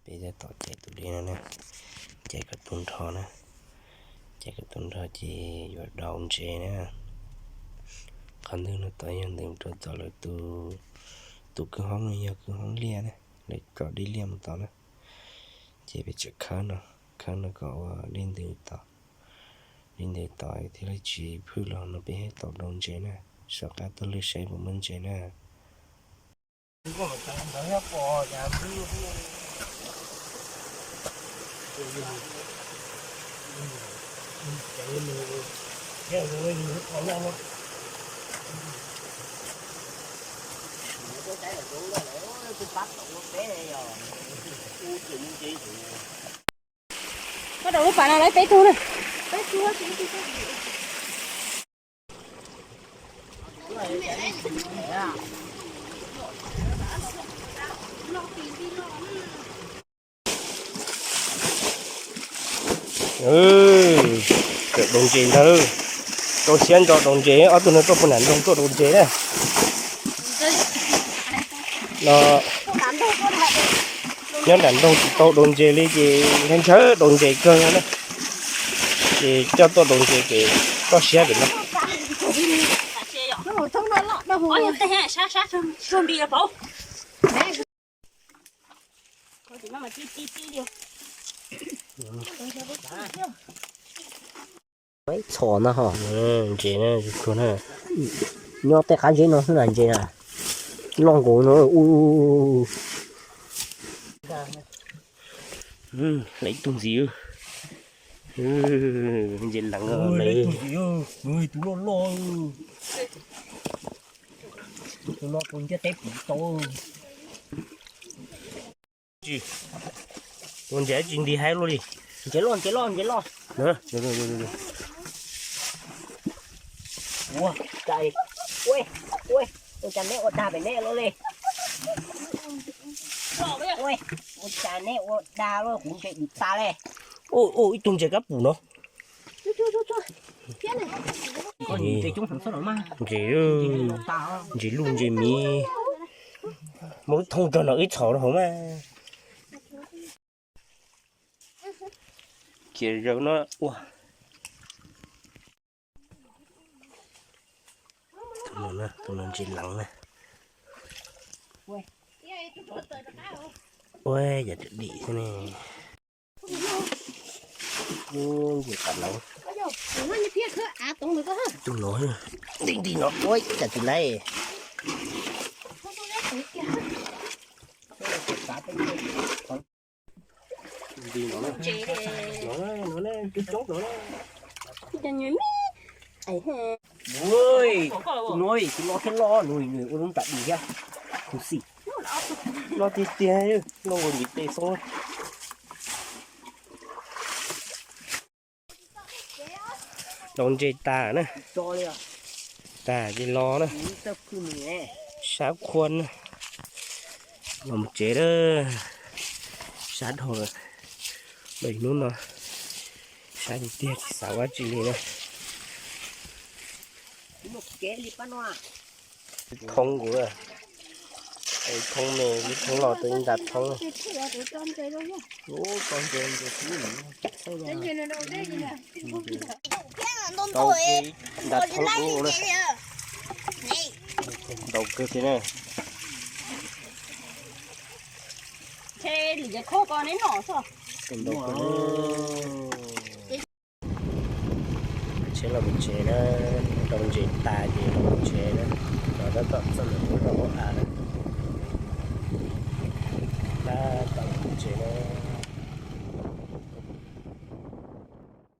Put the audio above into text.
Peb tab tom cais tus dej no na, cais kom tu nrho na, cais kom tu nrho ces yuav daus ntses na. Qhov ntwg no tod yog ntws rau tom lawv tus, tus kwj hoob no yog kwj hoob liaj na, lawv tso dej liaj mus tod na. Ces peb tseem khawb no, khawb no kom ua dej ntws tod, dej ntws tod thiaj li tsis phwj los no peb tau daus ntses na. Sawv qab tuaj lwj saib puas muaj ntses na. Koj rau lub pas no lawv peb tug na. Cov daus ntses ntag, rau siab ntso daus ntses, ob tug no tuaj puag nram nroog tuaj daus ntses na. No nyob nram nroog tsis tau daus ntses li ces ntshaw ntshaw daus ntses kawg na. Ces coj tuaj daus ntses ces toj siab pem no. Ib txhom na ho. Ntses na, nyob tej qab zeb no xwb na ntses na. Loj nkaus no. Lawv ib tug ntxiv. Ntses leev lawv. Tus loj loj, tus no tus ntiaj teb pum tau. Tus ntses tsis nti haib luaj li. Ntses loj, ntses loj, ntses loj. Ua cas, ua cas neb ua dag pem neb luaj li? Ua cas neb ua dag luaj, kuv ntses dim tas li. Ib tug ntses kab pum no. Ntses, ntses luj ntses miv. Muaj lub thoob rog no wb txhom rau hauv mas. Kiag zaws no ua. Tus no ntses leev na. Ua yam dim xwb ne. Ntses qab leev. Tus no, nti nti no ua cas tsis laib. Nti no, no, no, coob coob no. Tus no, tus no thiaj loj, nws ua lub nram dis thiab. Tus xim loj tiag tiag, loj nkaus ntiv tes xwb. Daus ntses tas na. Tas ces los na. Sab khuab na. Los mus tsev lawm. Sab dhau lawm. Hnub no sab tiag tiag tsis xav ua dab tsi li na. Thoob kuv, thoob me, thoob los tau ib nta thoob. Tau ib nta thoob ub na. Ntau kawg thiab na. Ntau kawg. Tsheb los mus tsev na, daus ntses tas ces los mus tsev na. Los tab tom txog ntawm lub zos Hauv Av na. Tab tom los mus tsev na.